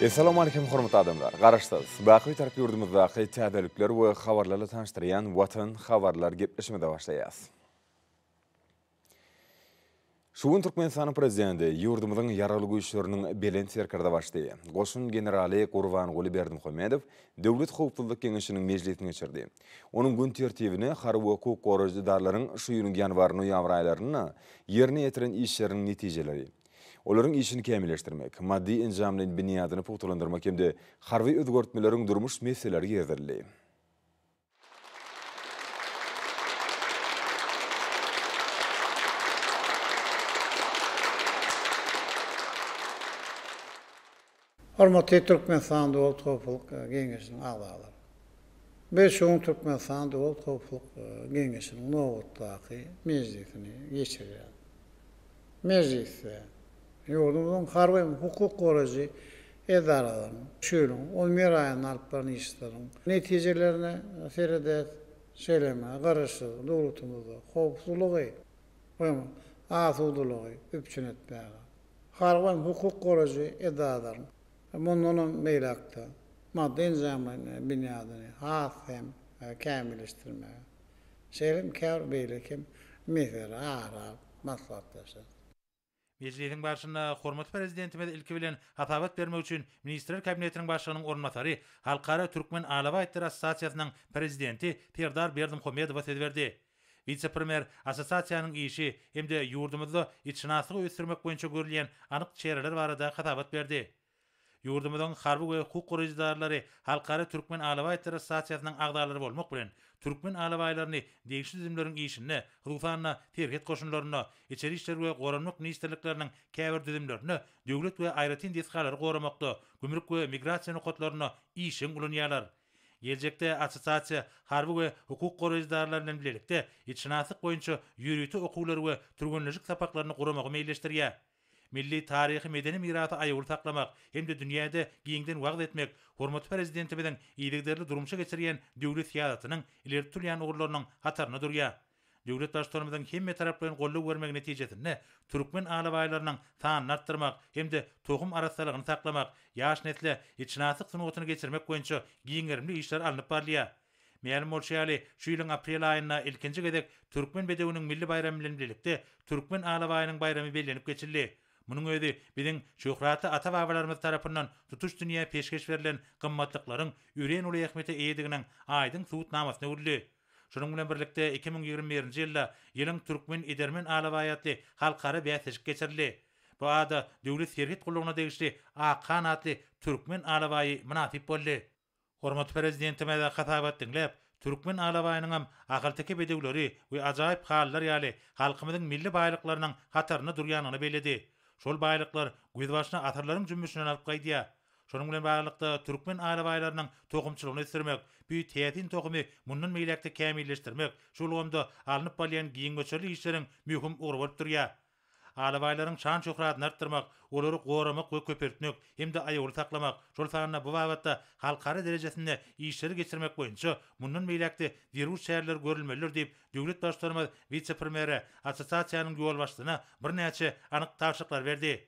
Essalamu Aleýkum hormatly adamlar! Garaşsyz, baky Bitarap ýurdumyzdaky täzelikler we habarlarla tanyşdyrýan Watan habarlar gepleşigimize başlaýas. Şu gün Türkmenistanyň Prezidenti, ýurdumyzyň Ýaragly Güýçleriniň Belent Serkerdebaşysy, goşun generaly Gurbanguly Berdimuhamedow Döwlet howpsuzlyk geňeşiniň mejlisini geçirdi. Onuň gün tertibine harby we hukuk goraýjy edaralaryň şu ýylyň ýanwar-noýabr aýlarynda ýerine ýetiren işleriniň netijeleri, olaryň işini kämilleşdirmek, maddy-enjamlaýyn binýadyny pugtalandyrmak hem-de harby özgertmeleriň durmuş meseleleri girizildi. Hormatly Türkmenistan Döwlet howpsuzlyk geňeşiniň agzalary! Biz şu gün Türkmenistan Döwlet howpsuzlyk geňeşiniň nobatdaky mejlisini geçirýäris. Mejlisde ýurdumyzyň harby hem hukuk goraýjy edaralarynyň şu ýylyň on bir aýynda alyp baran işleriniň netijelerine serederis, şeýle hem Garaşsyz döwletimizde howpsuzlygy we asudalygy üpjün etmäge, harby hem hukuk goraýjy edaralaryň mundan hem beýläk-de maddy-enjamlaýyn binýadyny has hem kämilleşdirmäge, şeýle hem käbir beýleki meseleleri ara alyp maslahatlaşarys. Mejlisiň barşynda hormatly Prezidentimiz ilki bilen hasabat bermek üçin Ministrler Kabinetiniň Başlygynyň orunbasary, Halkara Türkmen alabaý itleri assosiasiýasynyň prezidenti Serdar Berdimuhamedowa söz berdi. Wise-premýer assosiasiýanyň işi hem-de ýurdumyzda itşynaslygy ösdürmek boýunça görülýän anyk çäreler barada hasabat berdi. Ýurdumyzyň harby we hukuk goraýjy edaralary Halkara Türkmen alabaý itleri assosiasiýasynyň agzalary bolmak bilen, türkmen alabaýlaryny degişli düzümleriň işinde, hususan-da, serhet goşunlarynda, Içeri işler we Goranmak ministrlikleriniň käbir düzümlerinde döwlet we aýratyn desgalary goramakda, gümrük we migrasiýa nokatlarynda işjeň ulanýarlar. Geljekde assosiasiýa harby we hukuk goraýjy edaralary bilen bilelikde itşynaslyk boýunça ýörite okuwlary we türgenleşik sapaklaryny guramagy meýilleşdirýär. Milli taryhy-medeni mirasy aýawly saklamak hem-de dünýäde giňden wagyz etmek hormatly Prezidentimiziň yzygiderli durmuşa geçirýän döwlet syýasatynyň ileri tutulýan ugurlarynyň hatarynda durýar. Döwlet Baştutanymyzyň hemmetaraplaýyn goldaw bermegi netijesinde türkmen alabaýlarynyň sanyny artdyrmak hem-de tohum arassalygyny saklamak, ýaş nesle itşynaslyk sungatyny geçirmek boýunça giň gerimli işler alnyp barylýar. Mälim bolşy ýaly, şu ýylyň aprel aýynda ilkinji gezek Türkmen bedewiniň milli baýramy bilen bilelikde Türkmen alabaýynyň baýramy bellenip geçildi. Munuň özi biziň şöhratly ata-babalarymyz tarapyndan tutuş dünýä peşgeş berlen gymmatlyklaryň örän uly ähmiýete eýediginiň aýdyň subutnamasyna öwrüldi. Şunuň bilen birlikde, 2021-nji ýylda Ýylyň türkmen edermen alabaýy atly halkara bäsleşik geçirildi. Bu ada Döwlet serhet gullugyna degişli Akhan atly türkmen alabaýy mynasyp boldy. Hormatly Prezidentimiz hasabat diňläp, türkmen alabaýynyňam ahalteke bedewleri we ajaýyp halylar ýaly halkymyzyň milli baýlyklarynyň hatarynda durýandygyny belledi. Şol baýlyklar gözbaşyny asyrlaryň jümmüşinden alyp gaýdýar. Şonuň bilen baglylykda, türkmen alabaýlarynyň tohumçylygyny ösdürmek, bu täsin tohumy mundan beýläk-de kämilleşdirmek şu ulgamda alnyp barylýan giň möçberli işleriň möhüm ugry bolup durýar. Alabaýlaryň şan-şöhratyny artdyrmak, olary goramak we köpeltmek hem-de aýawly saklamak, şol sanda bu babatda halkara derejesinde işleri geçirmek boýunça mundan beýläk-de zerur çäreler görülmelidir diýip, döwlet Baştutanymyz wise-premýere, assosiasiýanyň ýolbaşçysyna birnäçe anyk tabşyryklary berdi.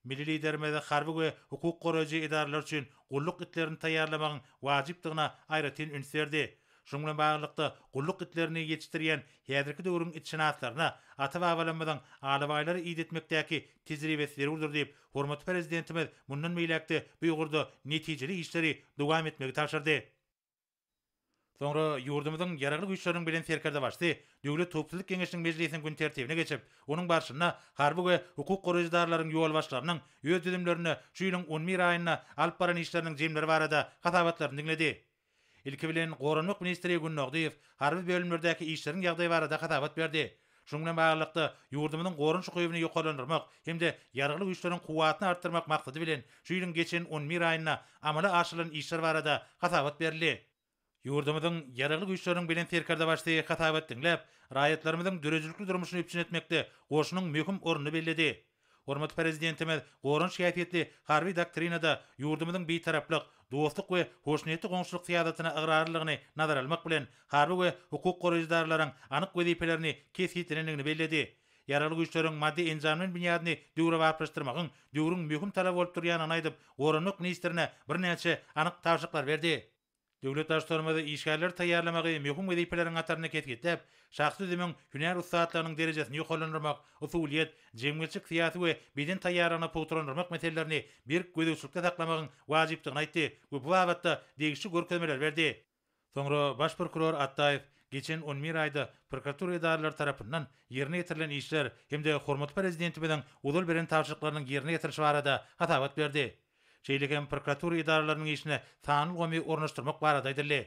Milli Liderimiz harby we hukuk goraýjy edaralar üçin gulluk itlerini taýýarlamagyň wajypdygyna aýratyn üns berdi. Şunuň bilen baglylykda, gulluk itlerini ýetişdirýän häzirki döwrüň itşynaslaryna ata-babalarymyzyň alabaýlary idetmekdäki tejribesi zerurdyr diýip, hormatly Prezidentimiz mundan beýläk-de bu ugurda netijeli işleri dowam etmegi tabşyrdy. Soňra ýurdumyzyň Ýaragly Güýçleriniň Belent Serkerdebaşysy Döwlet howpsuzlyk geňeşiniň mejlisiniň gün tertibine geçip, onuň barşynda harby we hukuk goraýjy edaralaryň ýolbaşçylarynyň öz düzümlerinde şu ýylyň on bir aýynda alyp baran işleriniň jemleri barada hasabatlaryny diňledi. Ilki bilen, Goranmak ministri Gündogdyýew harby bölümlerdäki işleriň ýagdaýy barada hasabat berdi. Şunuň bilen baglylykda, ýurdumyzyň goranyş ukybyny ýokarlandyrmak hem-de Ýaragly Güýçleriň kuwwatyny artdyrmak maksady bilen, şu ýylyň geçen on bir aýynda amala aşyrylan işler barada hasabat berildi. Ýurdumyzyň Ýaragly Güýçleriniň Belent Serkerdebaşysy hasabat diňläp, raýatlarymyzyň döredijilikli durmuşyny üpjün etmekde goşunyň möhüm ornuny belledi. Hormatly Prezidentimiz goranyş häsiýetli Harby doktrinada ýurdumyzyň Bitaraplyk, dostluk we hoşniýetli goňşulyk syýasatyna ygrarlylygyny nazara almak bilen, harby we hukuk goraýjy edaralaryň anyk wezipelerini kesgitlenendigini belledi. Ýaragly Güýçleriň maddy-enjamlaýyn binýadyny döwrebaplaşdyrmagyň döwrüň möhüm talaby bolup durýandygyny aýdyp, goranmak ministrine birnäçe anyk tabşyryklary berdi. Döwlet Baştutanymyz işgärleri taýýarlamagy möhüm wezipeleriň hatarynda kesgitläp, şahsy düzümiň hünär ussatlygynyň derejesini ýokarlandyrmak, usulyýet, jemgyýetçilik-syýasy we beden taýýarlygyny pugtalandyrmak meselelerini berk gözegçilikde saklamagyň wajypdygyny aýtdy we bu babatda degişli görkezmeleri berdi. Soňra baş prokuror Atdaýew geçen on bir aýda prokuratura edaralary tarapyndan ýerine ýetirilen işler hem-de hormatly Prezidentimiziň ozal beren tabşyryklarynyň ýerine ýetirilişi barada hasabat berdi. Şeýle hem prokuratura edaralarynyň işine sanly ulgamy ornaşdyrmak barada aýdyldy.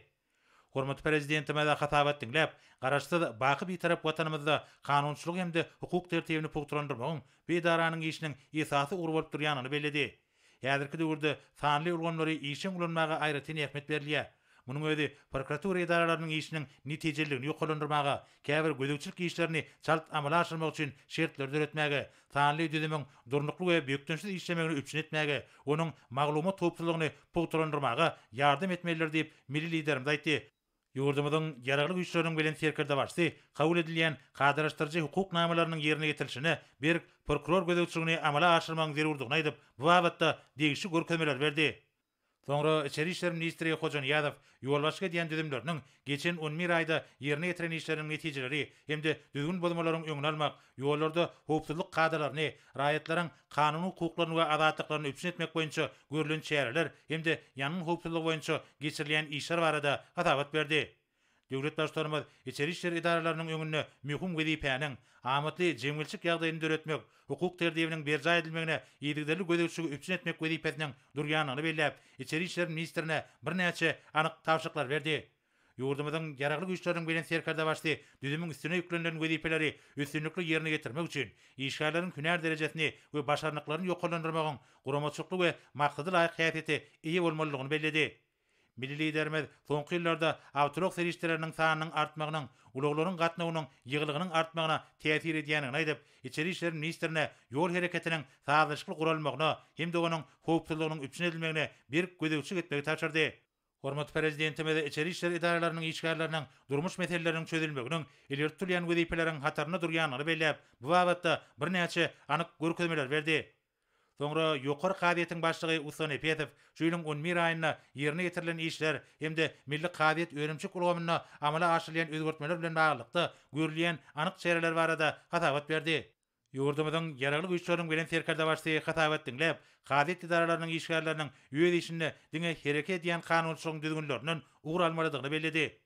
Hormatly Prezidentimiz hasabat diňläp, Garaşsyz, baky Bitarap Watanymyzda kanunçylygy hem-de hukuk tertibini pugtalandyrmagyň bu edaranyň işiniň esasy ugry bolup durýandygyny belledi. Häzirki döwürde sanly ulgamlary işjeň ulanmaga aýratyn ähmiýet berilýär. Munuň özi prokuratura edaralarynyň işiniň netijeliligini ýokarlandyrmaga, käbir gözegçilik işlerini çalt amala aşyrmak üçin şertleri döretmäge, sanly düzümiň durnukly we bökdençsiz işlemegini üpjün etmäge, onuň maglumat howpsuzlygyny pugtalandyrmaga ýardam etmelidir diýip, milli Liderimiz aýtdy. Ýurdumyzyň Ýaragly Güýçleriniň Belent Serkerdebaşysy kabul edilýän kadalaşdyryjy hukuk namalarynyň ýerine ýetirilişine berk prokuror gözegçiligini amala aşyrmagyň zerurdygyny aýdyp, bu babatda degişli görkezmeleri berdi. Soňra içeri işler ministri Hojanyýazow ýolbaşçylyk edýän düzümleriniň geçen on bir aýda ýerine ýetiren işleriniň netijeleri hem-de düzgün bozmalaryň öňüni almak, ýollarda howpsuzlyk kadalaryny, raýatlaryň kanuny hukuklaryny we azatlyklaryny üpjün etmek boýunça görlen çäreler hem-de ýangyn howpsuzlygy boýunça geçirilýän işler barada hasabat berdi. Döwlet Baştutanymyz içeri işler edaralarynyň öňünde möhüm wezipäniň, amatly jemgyýetçilik ýagdaýyny döretmek, hukuk tertibiniň berjaý edilmegine yzygiderli gözegçiligi üpjün etmek wezipesiniň durýandygyny belläp, içeri işler ministrine birnäçe anyk tabşyryklary berdi. Ýurdumyzyň Ýaragly Güýçleriniň Belent Serkerdebaşysy düzümiň üstüne ýüklenilen wezipeleri üstünlikli ýerine ýetirmek üçin işgärleriň hünär derejesini we başarnyklaryny ýokarlandyrmagyň guramaçylykly we maksada laýyk häsiýete eýe bolmalydygyny belledi. Milli Liderimiz soňky ýyllarda awtoulag serişdeleriniň sanynyň artmagynyň ulaglaryň gatnawynyň ýygylygynyň artmagyna täsir edýändigini aýdyp, içeri işler ministrine ýol hereketiniň sazlaşykly guralmagyna hem-de onuň howpsuzlygynyň üpjün edilmegine berk gözegçilik etmegi tabşyrdy. Hormatly Prezidentimiz içeri işler edaralarynyň işgärleriniň durmuş meseleleriniň çözülmeginiň ileri tutulýan wezipeleriň hatarynda durýandygyny belläp, bu babatda birnäçe anyk görkezmeleri berdi. Soňra Ýokary kazyýetiň başlygy Ussa Nepesow şu ýylyň on bir aýynda ýerine ýetirilen işler hem-de milli kazyýet önümçilik ulgamynda amala aşyrylýan özgertmeler bilen baglylykda görülýän anyk çäreler barada hasabat berdi. Ýurdumyzyň Ýaragly Güýçleriniň Belent Serkerdebaşysy hasabat diňläp, kazyýet edaralarynyň işgärleriniň öz işinde diňe hereket edýän kanunçylygyň düzgünlerinden ugur almalydygyny belledi.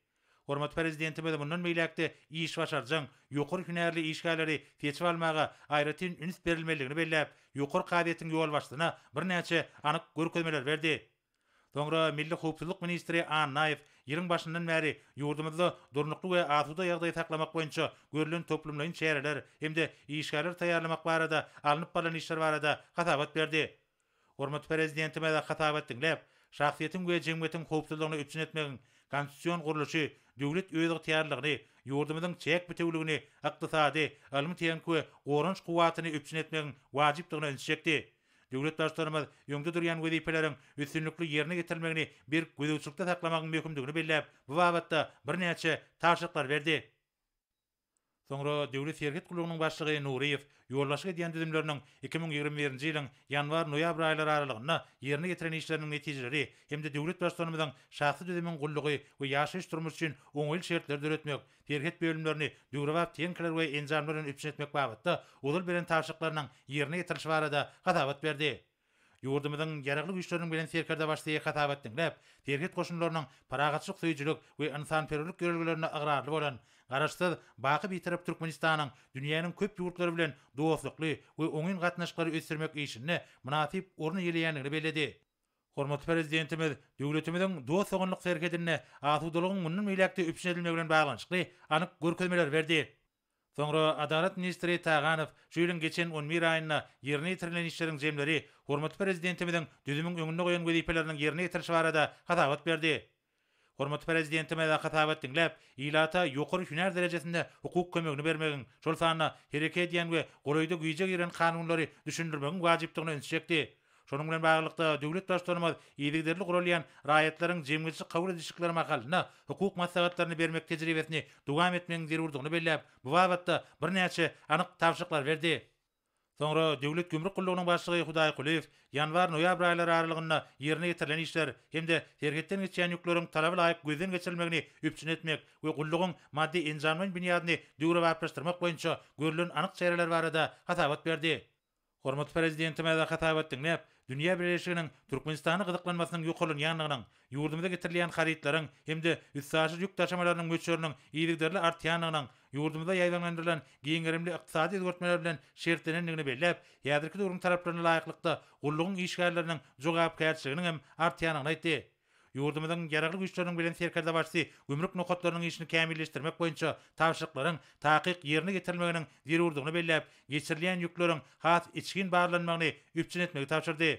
Hormatly Prezidentimiz mundan beýläk-de işbaşarjaň, ýokary hünärli işgärleri seçip almaga aýratyn üns berilmelidigini belläp, Ýokary kazyýetiň ýolbaşçysyna birnäçe anyk görkezmeleri berdi. Soňra milli howpsuzlyk ministri Annaýew ýylyň başyndan bäri ýurdumyzda durnukly we asuda ýagdaýy saklamak boýunça görlen toplumlaýyn çäreler hem-de işgärleri taýýarlamak barada alnyp barlan işler barada hasabat berdi. Hormatly Prezidentimiz hasabat diňläp, şahsyýetiň we jemgyýetiň howpsuzlygyny üpjün etmegiň konstitusion gurluşy, döwlet özygtyýarlylygyny, ýurdumyzyň çäk bitewüligini, ykdysady, ylmy-tehniki we goranyş kuwwatyny üpjün etmegiň wajypdygyna ünsi çekdi. Döwlet Baştutanymyz öňde durýan wezipeleriň üstünlikli ýerine ýetirilmegini berk gözegçilikde saklamagyň möhümdigini belläp, bu babatda birnäçe tabşyryklary berdi. Soňra Döwlet serhet gullugynyň başlygy Nuryýew ýolbaşçylyk edýän düzümleriniň 2021-nji ýylyň ýanwar-noýabr aýlary aralygynda ýerine ýetiren işleriniň netijeleri hem-de döwlet Baştutanymyzyň şahsy düzümiň gullugy we ýaşaýyş-durmuş üçin oňaýly şertleri döretmek, serhet bölümlerini döwrebap tehnikalar we enjamlar bilen üpjün etmek babatda ozal beren tabşyryklarynyň ýerine ýetirilişi barada hasabat berdi. Ýurdumyzyň Ýaragly Güýçleriniň Belent Serkerdebaşysy hasabat diňläp, serhet goşunlarynyň parahatçylyk söýüjilik we ynsanperwerlik ýörelgelerine ygrarly bolan, Garaşsyz, baky Bitarap Türkmenistanyň dünýäniň köp ýurtlary bilen dostlukly we oňyn gatnaşyklary ösdürmek işinde mynasyp orun eýeleýändigini belledi. Hormatly Prezidentimiz döwletimiziň dost-doganlyk serhedinde asudalygyň mundan beýläk-de üpjün edilmegi bilen baglanyşykly anyk görkezmeleri berdi. Soňra Adalat ministri Taganow şu ýylyň geçen on bir aýynda ýerine ýetirilen işleriň jemleri, hormatly Prezidentimiziň düzümiň öňünde goýan wezipeleriniň ýerine ýetirilişi barada hasabat berdi. Hormatly Prezidentimiz hasabat diňläp, ilata ýokary hünär derejesinde hukuk kömegini bermegiň, şol sanda hereket edýän we golaýda güýje giren kanunlary düşündirmegiň wajypdygyna ünsi çekdi. Şunuň bilen baglylykda, döwlet Baştutanymyz yzygiderli guralýan raýatlaryň jemgyýetçilik kabul edişlikleri mahalynda hukuk maslahatlaryny bermek tejribesini dowam etmegiň zerurdygyny belläp, bu babatda birnäçe anyk tabşyryklary berdi. Soňra Döwlet gümrük gullugynyň başlygy Hudaý Kulyýew ýanwar-noýabr aýlary aralygynda ýerine ýetirilen işler hem-de serhetden geçýän ýükleriň talaba laýyk gözden geçirilmegini üpjün etmek we gullugyň maddy-enjamlaýyn binýadyny döwrebaplaşdyrmak boýunça görlen anyk çäreler barada hasabat berdi. Hormatly Prezidentimiz hasabat diňläp, dünýä bileleşiginiň Türkmenistana gyzyklanmasynyň ýokarlanýandygynyň, ýurdumyza getirilýän harytlaryň hem-de üstaşyr ýük daşamalarynyň möçberiniň yzygiderli artýandygynyň ýurdumyzda ýaýbaňlandyrylan giň gerimli ykdysady özgertmeler bilen şertlenendigini belläp, häzirki döwrüň talaplaryna laýyklykda gullugyň işgärleriniň jogapkärçiliginiň hem artýandygyny aýtdy. Ýurdumyzyň Ýaragly Güýçleriniň Belent Serkerdebaşysy gümrük nokatlarynyň işini kämilleşdirmek boýunça tabşyryklaryň takyk ýerine ýetirilmeginiň zerurdygyny belläp, geçirilýän ýükleriň has içgin barlanmagyny üpjün etmegi tabşyrdy.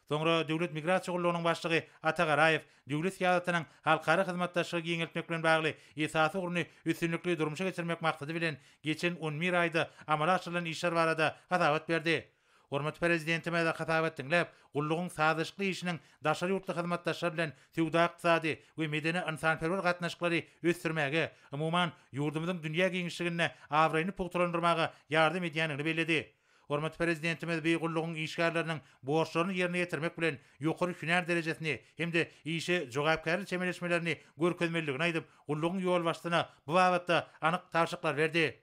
Soňra Döwlet migrasiýa gullugynyň başlygy Ata Garaýew döwlet syýasatynyň halkara hyzmatdaşlygy giňeltmek bilen bagly esasy ugruny üstünlikli durmuşa geçirmek maksady bilen geçen on bir aýda amala aşyrylan işler barada hasabat berdi. Hormatly Prezidentimiz hasabat diňläp, gullugyň sazlaşykly işiniň daşary ýurtly hyzmatdaşlar bilen söwda-ykdysady we medeni-ynsanperwer gatnaşyklary ösdürmäge, umuman, ýurdumyzyň dünýä giňişliginde abraýyny pugtalandyrmaga ýardam edýändigini belledi. Hormatly Prezidentimiz bu gullugyň işgärleriniň borçlaryny ýerine ýetirmek bilen, ýokary hünär derejesini hem-de işe jogapkärli çemeleşmelerini görkezmelidigini aýdyp, gullugyň ýolbaşçysyna bu babatda anyk tabşyryklary berdi.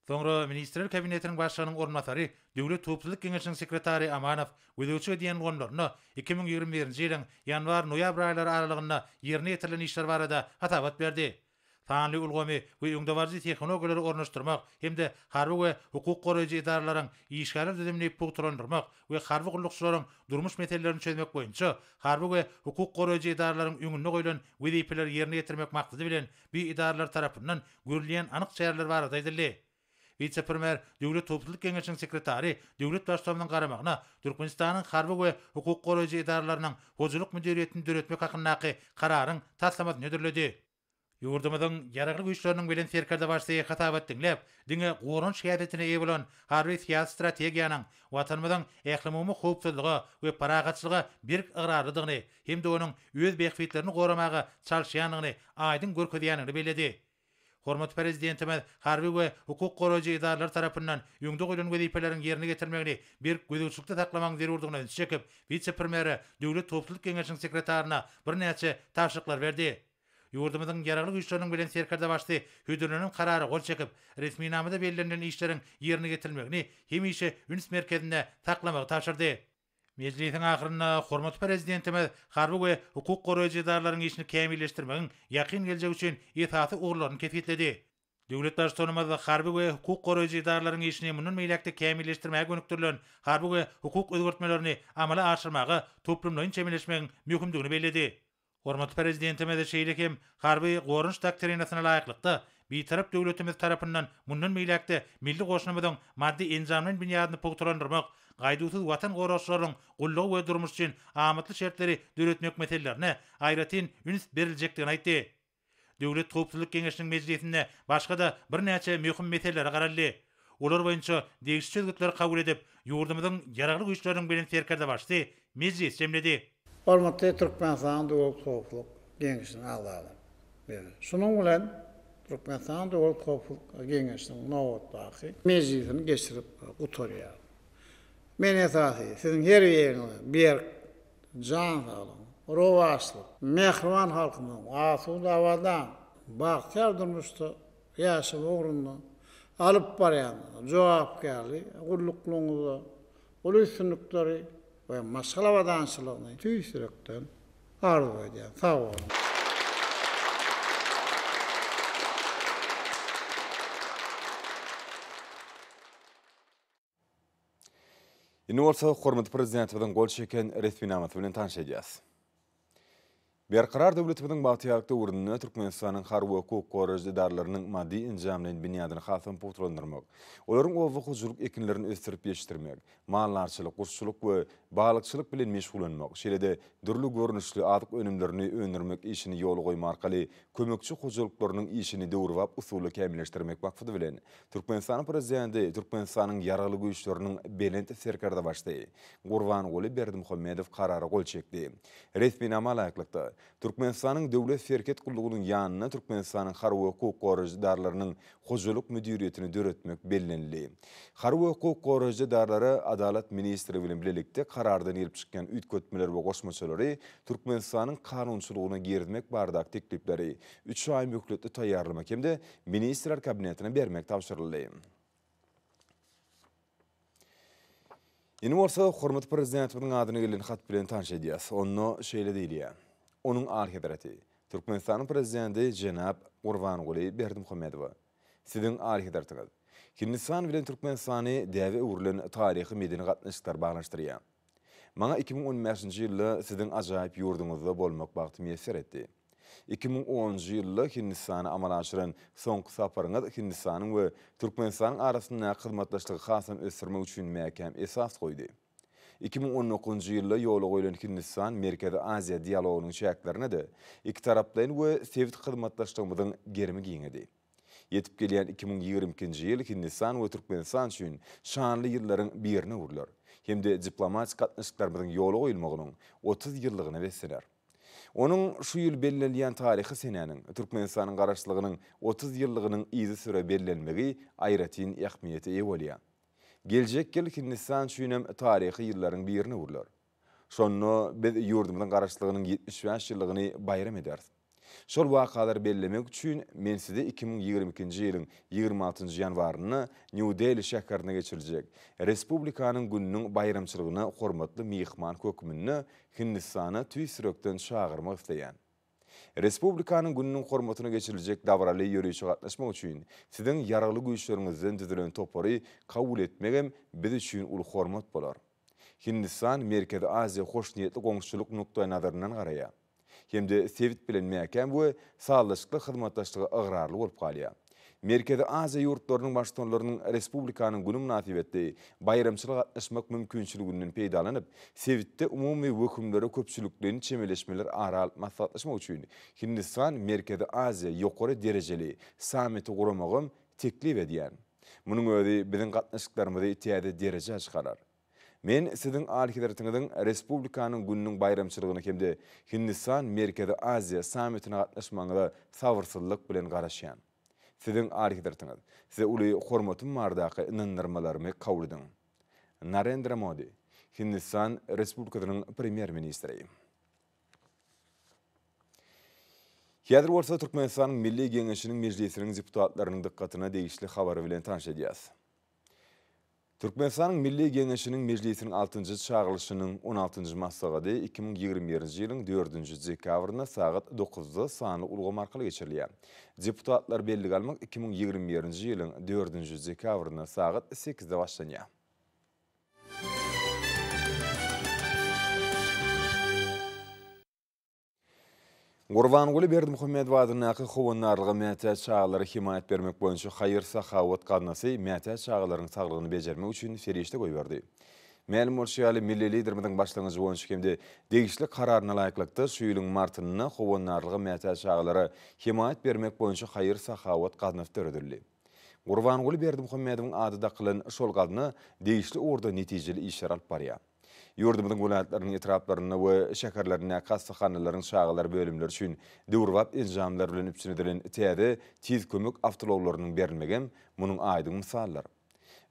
Soňra Ministrler Kabinetiniň Başlygynyň orunbasary, Döwlet howpsuzlyk geňeşiniň sekretary Amanow gözegçilik edýän ulgamlarynda 2021-nji ýylyň ýanwar-noýabr aýlary aralygynda ýerine ýetirilen işler barada hasabat berdi. Sanly ulgamy we öňdebaryjy tehnologiýalary ornaşdyrmak hem-de harby we hukuk goraýjy edaralaryň işgärler düzümini pugtalandyrmak we harby gullukçylaryň durmuş meselelerini çözmek boýunça harby we hukuk goraýjy edaralaryň öňünde goýlan wezipeleri ýerine ýetirmek maksady bilen bu edaralar tarapyndan görülýän anyk çäreler barada aýdyldy. Wise-premýer, Döwlet howpsuzlyk geňeşiniň sekretary döwlet Baştutanynyň garamagyna Türkmenistanyň harby we hukuk goraýjy edaralarynyň hojalyk müdiriýetini döretmek hakyndaky Kararyň taslamasyny hödürledi. Ýurdumyzyň Ýaragly Güýçleriniň Belent Serkerdebaşysy hasabat diňläp, diňe goranyş häsiýetine eýe bolan harby-syýasy strategiýanyň Watanymyzyň ählumumy howpsuzlyga we parahatçylyga berk ygrarlydygyny hem-de onuň öz bähbitlerini goramaga çalyşýandygyny aýdyň görkezýändigini belledi. Hormatly Prezidentimiz harby we hukuk goraýjy edaralar tarapyndan öňde goýlan wezipeleriň ýerine ýetirilmegini berk gözegçilikde saklamagyň zerurdygyna ünsi çekip, wise-premýere, Döwlet howpsuzlyk geňeşiniň sekretaryna birnäçe tabşyryklary berdi. Ýurdumyzyň Ýaragly Güýçleriniň Belent Serkerdebaşysy hödürlenen Karara gol çekip, resminamada bellenilen işleriň ýerine ýetirilmegini hemişe üns merkezinde saklamagy tabşyrdy. Mejlisiň ahyrynda hormatly Prezidentimiz harby we hukuk goraýjy edaralaryň işini kämilleşdirmegiň ýakyn geljek üçin esasy ugurlaryny kesgitledi. Döwlet Baştutanymyz harby we hukuk goraýjy edaralaryň işini mundan beýläk-de kämilleşdirmäge gönükdirilen harby we hukuk özgertmelerini amala aşyrmaga toplumlaýyn çemeleşmegiň möhümdigini belledi. Hormatly Prezidentimiz şeýle hem Harby goranyş doktrinasyna laýyklykda, Bitarap döwletimiz tarapyndan mundan beýläk-de milli goşunymyzyň maddy-enjamlaýyn binýadyny pugtalandyrmak, gaýduwsyz Watan goragçylarynyň gullugy we durmuşy üçin amatly şertleri döretmek meselelerine aýratyn üns beriljekdigini aýtdy. Döwlet howpsuzlyk geňeşiniň mejlisinde başga-da birnäçe möhüm meselelere garaldy. Olar boýunça degişli çözgütleri kabul edip, ýurdumyzyň Ýaragly Güýçleriniň Belent Serkerdebaşysy mejlisi jemledi. Hormatly Türkmenistanyň Döwlet howpsuzlyk Geňeşiniň agzalary! Şunuň bilen Türkmenistanyň Döwlet howpsuzlyk Geňeşiniň nobatdaky mejlisini geçirip gutarýarys. Men esasy siziň her biriňize berk jan saglyk, rowaçlyk, mähriban halkymyzyň asuda, abadan, bagtyýar durmuşda ýaşamagy ugrunda alyp barýan jogapkärli gulluklaryňyzda uly üstünlikleri we maşgala abadançylygyny tüýs ýürekden arzuw edýän. Sag boluň! Indi bolsa hormatly Prezidentimiziň gol çeken resminamasy bilen tanyş edýäris. Berkarar döwletimiziň bagtyýarlyk döwründe Türkmenistanyň harby we hukuk goraýjy edaralarynyň maddy-enjamlaýyn binýadyny hasam pugtalandyrmak, olaryň oba hojalyk ekinlerini ösdürip ýetişdirmek, maldarçylyk, guşçulyk we balykçylyk bilen meşgullanmak, şeýle-de dürli görnüşli azyk önümlerini öndürmek işini ýola goýmak arkaly kömekçi hojalyklarynyň işini döwrebap usulda kämilleşdirmek maksady bilen, Türkmenistanyň Prezidenti Türkmenistanyň Ýaragly Güýçleriniň Belent Serkerdebaşysy Gurbanguly Berdimuhamedow Karara gol çekdi. Resminama laýyklykda, Türkmenistanyň Döwlet serhet gullugynyň ýanynda Türkmenistanyň harby we hukuk goraýjy edaralarynyň Hojalyk müdiriýetini döretmek bellenildi. Harby we hukuk goraýjy edaralara Adalat ministrligi bilen bilelikde Karardan gelip çykýan üýtgetmeleri we goşmaçalary Türkmenistanyň kanunçylygyna girizmek baradaky teklipleri üç aý möhletde taýýarlamak hem-de Ministrler Kabinetine bermek tabşyryldy. Indi bolsa hormatly Prezidentimiziň adyna gelen hat bilen tanyş edýäs. Onda şeýle diýilýär, Onuň Alyhezreti, Türkmenistanyň Prezidenti jenap Gurbanguly Berdimuhamedowa, Siziň Alyhezretiňiz! Hindistan bilen Türkmenistany däbe öwrülen taryhy-medeni gatnaşyklar baglanyşdyrýar. Maňa 2015-nji ýylda siziň ajaýyp ýurduňyzda bolmak bagty miýesser etdi. 2010-njy ýylda Hindistana amala aşyran soňky saparyňyz Hindistanyň we Türkmenistanyň arasyndaky hyzmatdaşlygy hasam ösdürmek üçin mäkäm esas goýdy. 2019-njy ýylda ýola goýlan Hindistan, Merkezi Aziýa dialogynyň çäklerinde-de ikitaraplaýyn we sebit hyzmatdaşlygymyzyň gerimi giňedi. Ýetip gelýän 2022-nji ýyl Hindistan we Türkmenistan üçin şanly ýyllaryň birine öwrüler hem-de diplomatik gatnaşyklarymyzyň ýola goýulmagynyň 30 ýyllygyna beslener. Onuň şu ýyl bellenilýän taryhy senäniň, Türkmenistanyň Garaşsyzlygynyň 30 ýyllygynyň yzysüre bellenmegi aýratyn ähmiýete eýe bolýar. Geljek ýyl Hindistan üçinem taryhy ýyllaryň birine öwrüler. Şonda biz ýurdumyzyň Garaşsyzlygynyň 75 ýyllygyny baýram ederis. Şol wakalary bellemek üçin men sizi 2022-nji ýylyň 26-njy ýanwarynda Nýu-Deli şäherinde geçiriljek Respublikanyň gününiň baýramçylygyna hormatly myhman hökmünde Hindistana tüýs ýürekden çagyrmak isleýän. Respublikanyň gününiň hormatyna geçiriljek dabaraly ýörişe gatnaşmak üçin siziň Ýaragly Güýçleriňizden düzülen topary kabul etmegem biz üçin uly hormat bolar. Hindistan Merkezi Aziýa hoşniýetli goňşuçylyk nukdaýnazaryndan garaýar hem-de sebit bilen mäkäm we sazlaşykly hyzmatdaşlyga ygrarly bolup galýar. Merkezi Aziýa ýurtlarynyň Baştutanlarynyň Respublikanyň güni mynasybetli baýramçylyga gatnaşmak mümkinçiliginden peýdalanyp, sebitde umumy wehimlere köpçülikleýin çemeleşmeler ara alyp maslahatlaşmak üçin Hindistan, Merkezi Aziýa ýokary derejeli sammiti guramagam teklip edýän. Munuň özi biziň gatnaşyklarymyzy täze derejä çykarar. Men Siziň Alyhezretiňiziň Respublikanyň gününiň baýramçylygyna hem-de Hindistan, Merkezi Aziýa sammitine gatnaşmagyňyza sabyrsyzlyk bilen garaşýan. Siziň Alyhezretiňiz, Size uly hormatym baradaky ynandyrmalarymy kabul ediň. Narendra Modi, Hindistan Respublikasynyň Premýer-ministri. Häzir bolsa Türkmenistanyň Milli Geňeşiniň Mejlisiniň deputatlarynyň dykgatyna degişli habary bilen tanyş edýäs. Türkmenistanyň Milli Geňeşiniň Mejlisiniň altynjy çagyrylyşynyň on altynjy maslahady 2021-nji ýylyň dördünji dekabrynda sagat dokuzda sanly ulgam arkaly geçirilýär. Deputatlar bellige almak 2021-nji ýylyň dördünji dekabrynda sagat sekizde başlanýar. Gurbanguly Berdimuhamedow adyndaky Howandarlyga mätäç çagalara hemaýat bermek boýunça haýyr-sahawat gaznasy mätäç çagalaryň saglygyny bejermek üçin serişde goýberdi. Mälim bolşy ýaly, milli Liderimiziň başlangyjy boýunça hem-de degişli Kararyna laýyklykda, şu ýylyň martynda Howandarlyga mätäç çagalara hemaýat bermek boýunça haýyr-sahawat gaznasy döredildi. Gurbanguly Berdimuhamedowyň ady dakylan şol gazna degişli ugurda netijeli işleri alyp barýar. Ýurdumyzyň welaýatlarynyň etraplarynda we şäherlerindäki hassahanalaryň çagalar bölümleri üçin döwrebap enjamlar bilen üpjün edilen täze Tiz kömek awtoulaglarynyň berilmegem munuň aýdyň mysalydyr.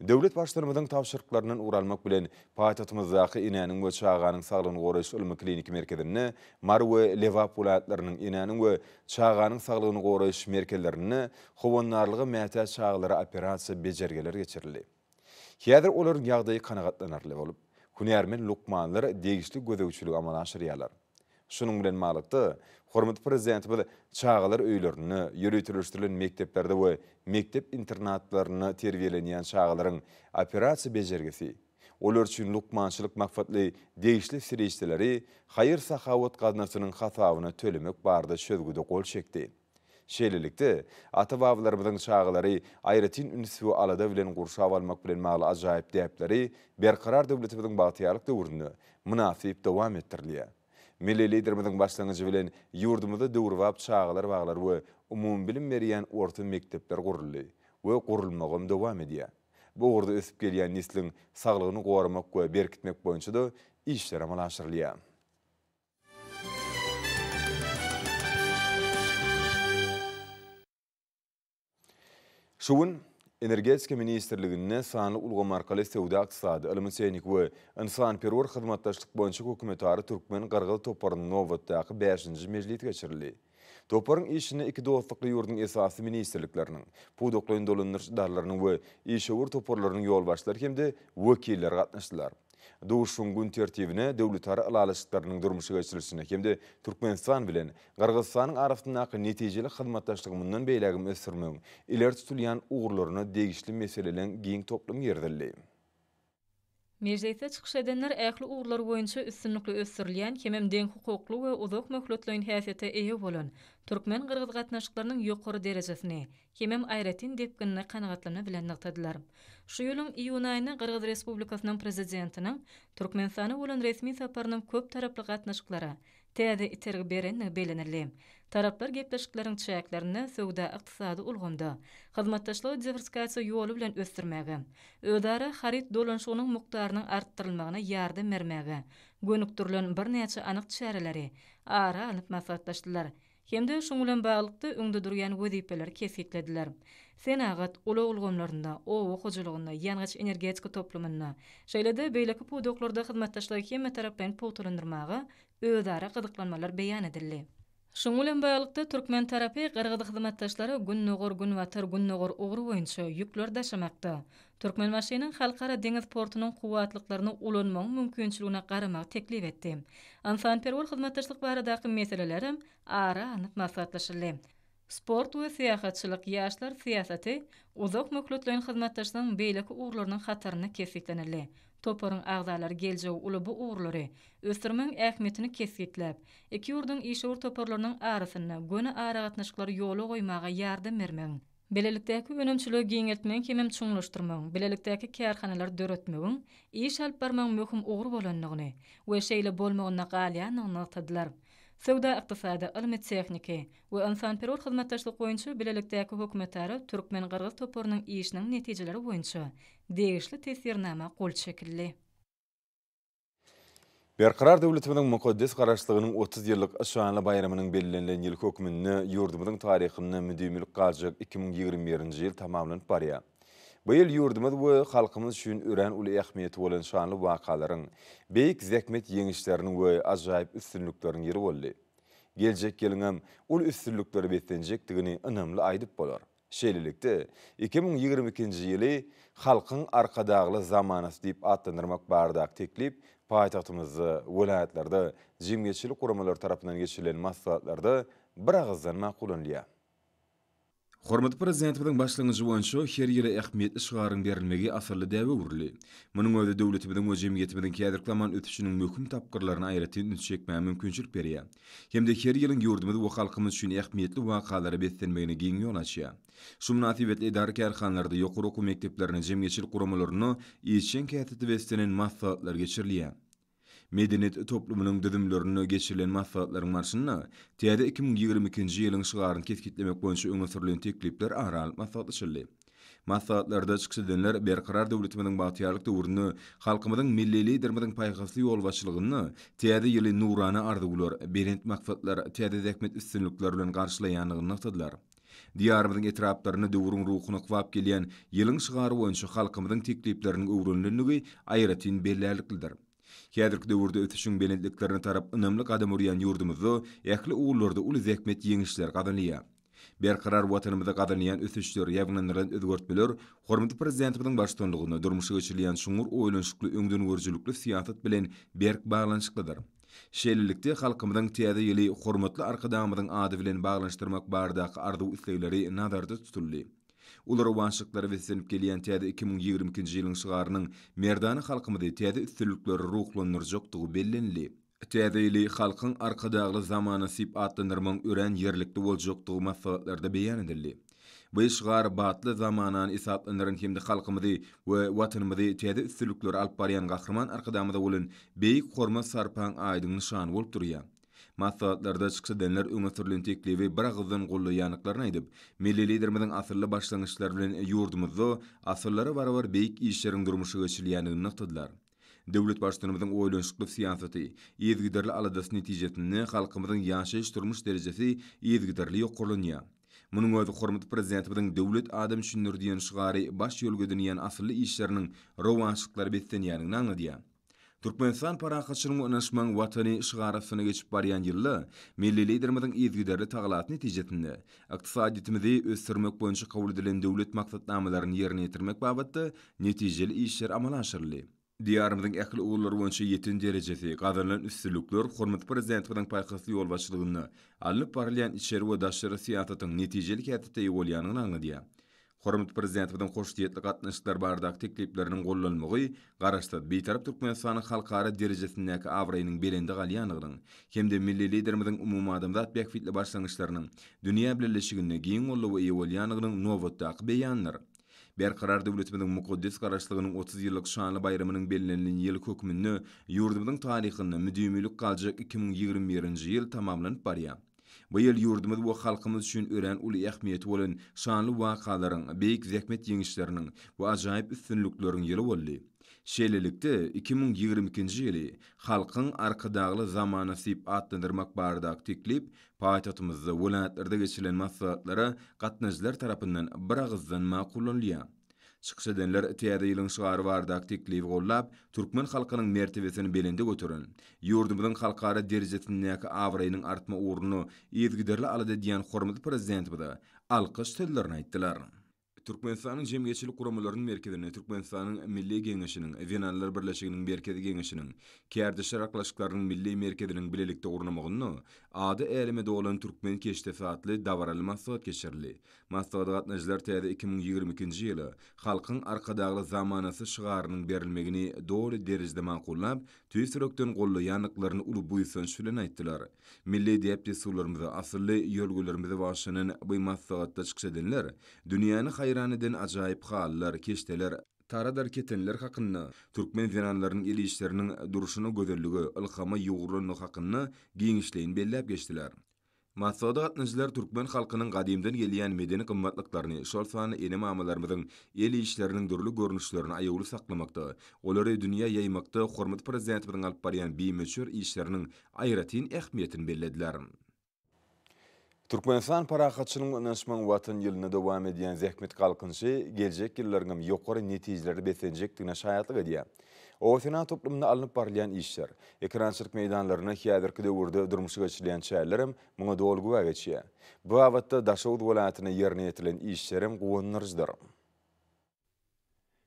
Döwlet Baştutanymyzyň tabşyryklaryndan ugur almak bilen, paýtagtymyzdaky Enäniň we çaganyň saglygyny goraýyş ylmy-kliniki merkezinde, Mary we Lebap welaýatlarynyň Enäniň we çaganyň saglygyny goraýyş merkezlerinde howandarlyga mätäç çagalara operasiýa bejergileri geçirildi. Häzir olaryň ýagdaýy kanagatlanarly bolup, hünärmen lukmanlar degişli gözegçiligi amala aşyrýarlar. Şunuň bilen baglylykda, hormatly Prezidentimiz çagalar öýlerinde, ýöriteleşdirilen mekdeplerde we mekdep internatlarynda terbiýelenýän çagalaryň operasiýa bejergisi. Olar üçin lukmançylyk maksatly degişli serişdeleri haýyr-sahawat gaznasynyň hasabyna tölemek barada çözgüde gol çekdi. Şeýlelikde, ata-babalarymyzyň çagalary aýratyn üns we alada bilen gurşap almak bilen bagly ajaýyp däpleri Berkarar döwletimiziň bagtyýarlyk döwründe mynasyp dowam etdirilýär. Milli Liderimiziň başlangyjy bilen ýurdumyzda döwrebap çagalar baglary we umumybilim berýän orta mekdepler guruldy we gurulmagam dowam edýär. Bu ugurda ösüp gelýän nesliň saglygyny goramak we berkitmek boýunça-da işler amala aşyrylýar. Şu gün Energetika ministrliginde sanly ulgam arkaly söwda-ykdysady, ylmy-tehniki we ynsanperwer hyzmatdaşlyk boýunça hökümetara türkmen-gyrgyz toparynyň nobatdaky bäşinji mejlisi geçirildi. Toparyň işine iki dostlukly ýurduň esasy ministrlikleriniň, pudaklaýyn dolandyryş edaralarynyň we işewür toparlarynyň ýolbaşçylary hem-de wekilleri gatnaşdylar. Duşuşygyň gün tertibine döwletara ylalaşyklarynyň durmuşa geçirilişine hem-de Türkmenistan bilen Gyrgyzystanyň arasyndaky netijeli hyzmatdaşlygy mundan beýlägem ösdürmegiň ileri tutulýan ugurlaryna degişli meseleleň giň toplumy girizildi. Mejlisde çykyş edenler ähli ugurlar boýunça üstünlikli ösdürilýän hemem deňhukukly we uzak möhletleýin häsiýete eýe bolan türkmen-gyrgyz gatnaşyklarynyň ýokary derejesini hemem aýratyn depginini kanagatlanma bilen nygtadylar. Şu ýylyň iýun aýynda Gyrgyz Respublikasynyň Prezidentiniň Türkmenistana bolan resmi saparynyň köptaraply gatnaşyklara täze itergi berendigi bellenildi. Taraplar gepleşikleriň çäklerinde söwda-ykdysady ulgamda hyzmatdaşlygy diwersifikasiýa ýoly bilen ösdürmäge, özara haryt dolanyşygynyň mukdarynyň artdyrylmagyna ýardam bermäge gönükdirilen birnäçe anyk çäreleri ara alnyp maslahatlaşdylar. Hem-de şunuň bilen baglylykda öňde durýan wezipeleri kesgitlediler. Senagat, ulag ulgamlarynda, oba hojalygynda, ýangyç-energetika toplumynda, şeýle-de beýleki pudaklarda hyzmatdaşlygy hemmetaraplaýyn pugtalandyrmaga özara gyzyklanmalar beýan edildi. Şunuň bilen baglylykda, türkmen tarapy gyrgyz hyzmatdaşlara Gündogar-Günbatar-Gündogar ugry boýunça ýükleri daşamakda Türkmenbaşynyň Halkara deňiz portunyň kuwwatlyklaryny ulanmagyň mümkinçiligine garamagy teklip etdi. Ynsanperwer hyzmatdaşlyk baradaky meselelerem ara alnyp maslahatlaşyldy. Sport we syýahatçylyk, ýaşlar syýasaty uzak möhletleýin hyzmatdaşlygyň beýleki ugurlarynyň hatarynda kesgitlenildi. Toparyň agzalary geljegi uly bu ugurlary ösdürmegiň ähmiýetini kesgitläp, iki ýurduň işewür toparlarynyň arasynda göni aragatnaşyklary ýola goýmaga ýardam bermegiň, Bilelikdäki önümçiligi giňeltmegiň hemem çuňlaşdyrmagyň, bilelikdäki kärhanalary döretmegiň, iş alyp barmagyň möhüm ugur bolandygyny we şeýle bolmagynda galýandygyny nygtadylar. Söwda-ykdysady, ylmy-tehniki we ynsanperwer hyzmatdaşlyk boýunça bilelikdäki hökümetara türkmen-gyrgyz toparynyň işiniň netijeleri boýunça degişli teswirnama gol çekildi. Berkarar döwletimiziň mukaddes Garaşsyzlygynyň 30 ýyllyk şanly baýramynyň bellenilen ýyly hökmünde ýurdumyzyň taryhynda müdimilik galjak 2021-nji ýyl tamamlanyp barýar. Bu ýyl ýurdumyz we halkymyz üçin örän uly ähmiýeti bolan şanly wakalaryň, beýik zähmet ýeňişleriniň we ajaýyp üstünlikleriň ýyly boldy. Geljek ýylyňam uly üstünliklere beslenjekdigini ynamly aýdyp bolar. Şeýlelikde, 2022-nji ýyly Halkyň Arkadagly zamanasy diýip atlandyrmak baradaky teklip paýtagtymyzda, welaýatlarda jemgyýetçilik guramalary tarapyndan geçirilen maslahatlarda biragyzdan makullanylýar. Hormatly Prezidentimiziň başlangyjy boýunça her ýyla ähmiýetli şygaryň berilmegi asylly däbe öwrüldi. Munuň özi döwletimiziň we jemgyýetimiziň häzirki zaman ösüşiniň möhüm tapgyrlaryna aýratyn üns çekmäge mümkinçilik berýär. Hem-de her ýylyň ýurdumyz we halkymyz üçin ähmiýetli wakalara beslenmegine giň ýol açýar. Şu mynasybetli edara-kärhanalarda, ýokary okuw mekdeplerinde, jemgyýetçilik guramalarynda işjeň häsiýete beslenen maslahatlar geçirilýär. Medeniýet toplumynyň düzümlerinde geçirilen maslahatlaryň barşynda täze 2022-nji ýylyň şygaryny kesgitlemek boýunça öňe sürlen teklipler ara alnyp maslahatlaşyldy. Maslahatlarda çykyş edenler Berkarar döwletimiziň bagtyýarlyk döwründe halkymyzyň Milli Liderimiziň paýhasly ýolbaşçylygynda täze ýyly nurana arzuwlar, belent maksatlar, täze zähmet üstünlikleri bilen garşylaýandygyny nygtadylar. Diýarymyzyň etraplarynda döwrüň ruhuna kybap gelýän ýylyň şygary boýunça halkymyzyň teklipleriniň öwrenilendigi aýratyn bellärliklidir. Häzirki döwürde ösüşiň belentliklerine tarap ynamly gadam urýan ýurdumyzda ähli ugurlarda uly zähmet ýeňişleri gazanylýar. Berkarar Watanymyzda gazanylýan ösüşler, ýaýbaňlandyrylan özgertmeler hormatly Prezidentimiziň baştutanlygynda durmuşa geçirilýän çuňňur oýlanyşykly, öňdengörüjilikli syýasat bilen berk baglanyşyklydyr. Şeýlelikde, halkymyzyň Täze ýyly hormatly Arkadagymyzyň ady bilen baglanyşdyrmak baradaky arzuw-islegleri nazarda tutuldy. Uly rowaçlyklara beslenip gelýän täze 2022-nji ýylyň şygarynyň merdana halkymyzy täze üstünliklere ruhlandyrjakdygy bellenildi. Täze ýyly Halkyň Arkadagly zamanasy diýip atlandyrmagyň örän ýerlikli boljakdygy maslahatlarda beýan edildi. Bu şygar batly zamanany esaslandyran hem-de halkymyzy we Watanymyzy täze üstünliklere alyp barýan Gahryman Arkadagymyza bolan beýik hormat-sarpaň aýdyň nyşany bolup durýar. Maslahatlarda çykyş edenler öňe sürlen teklibi biragyzdan goldaýandyklaryny aýdyp, milli Liderimiziň asylly başlangyçlary bilen ýurdumyzda asyrlara barabar beýik işleriň durmuşa geçirilýändigini nygtadylar. Döwlet Baştutanymyzyň oýlanyşykly syýasaty, yzygiderli aladasy netijesinde halkymyzyň ýaşaýyş-durmuş derejesi yzygiderli ýokarlanýar. Munuň özi hormatly Prezidentimiziň Döwlet adam üçindir diýen şygary baş ýörelge edinýän asylly işleriniň rowaçlyklara beslenýändigini aňladýar. Türkmenistan parahatçylygyň we ynanyşmagyň Watany şygary astyna geçip barýan ýylda milli Liderimiziň yzygiderli tagalasy netijesinde ykdysadyýetimizi ösdürmek boýunça kabul edilen döwlet maksatnamalaryny ýerine ýetirmek babatda netijeli işler amala aşyryldy. Diýarymyzyň ähli ugurlary boýunça ýeten derejesi, gazanylan üstünlikler hormatly Prezidentimiziň paýhasly ýolbaşçylygynda alnyp barylýan içeri we daşary syýasatyň netijeli häsiýete eýe bolýandygyny aňladýar. Hormatly Prezidentimiziň hoşniýetli gatnaşyklar baradaky teklipleriniň gollanmagy Garaşsyz, Bitarap Türkmenistanyň halkara derejesindäki abraýynyň belende galýandygynyň hem-de milli Liderimiziň umumadamzat bähbitli başlangyçlarynyň dünýä bileleşiginde giň goldawa eýe bolýandygynyň nobatdaky beýanydyr. Berkarar döwletimiziň mukaddes Garaşlygynyň 30 ýyllyk şanly baýramynyň bellenilen ýyly hökmünde ýurdumyzyň taryhynda müdimilik galjak 2021-nji ýyl tamamlanyp barýar. Bu ýyl ýurdumyz we halkymyz üçin örän uly ähmiýeti bolan şanly wakalaryň, beýik zähmet ýeňişleriniň we ajaýyp üstünlikleriň ýyly boldy. Şeýlelikde, 2022-nji ýyly Halkyň Arkadagly zamanasy diýip atlandyrmak baradaky teklip paýtagtymyzda, welaýatlarda geçirilen maslahatlara gatnaşyjylar tarapyndan biragyzdan makullanylýar. Çykyş edenler Täze ýylyň şygary baradaky teklibi goldap, türkmen halkynyň mertebesini belende göteren, ýurdumyzyň halkara derejesindäki abraýynyň artma ugrunda yzygiderli alada edýän hormatly Prezidentimize alkyş sözlerini aýtdylar. Türkmenistanyň Jemgyýetçilik guramalarynyň merkezinde Türkmenistanyň Milli Geňeşiniň, Zenanlar birleşiginiň Merkezi Geňeşiniň, Kärdeşler arkalaşyklarynyň Milli merkeziniň bilelikde gurnamagynda Ady äleme dolan türkmen keşdesi atly dabaraly maslahat geçirildi. Maslahata gatnaşyjylar täze 2022-nji ýyla Halkyň Arkadagly zamanasy şygarynyň berilmegini doly derejede makullap, tüýs ýürekden goldaýandyklaryny uly buýsanç bilen aýtdylar. Milli däp-dessurlarymyza, asylly ýörelgelerimize bagyşlanan bu maslahatda çykyş edenler dünýäni haýran eden ajaýyp halylar, keşdeler, taradyr ketenler hakynda, türkmen zenanlarynyň el işleriniň durşuna gözellige, ylhama ýugrulandygy hakynda giňişleýin belläp geçdiler. Maslahata gatnaşyjylar türkmen halkynyň gadymdan gelýän medeni gymmatlyklaryny, şol sanda ene-mamalarymyzyň el işleriniň dürli görnüşlerini aýawly saklamakda, olary dünýä ýaýmakda hormatly Prezidentimiziň alyp barýan bimöçber işleriniň aýratyn ähmiýetini bellediler. Türkmenistan parahatçylygyň we ynanyşmagyň Watany ýylynda dowam edýän zähmet galkynyşy geljek ýyllaryňam ýokary netijelere beslenjekdigine şaýatlyk edýär. Oba-senagat toplumynda alnyp barylýan işler, ekerançylyk meýdanlarynda häzirki döwürde durmuşa geçirilýän çärelerem muňa doly güwä geçýär. Bu babatda Daşoguz welaýatynda ýerine ýetirilen işlerem guwandyryjydyr.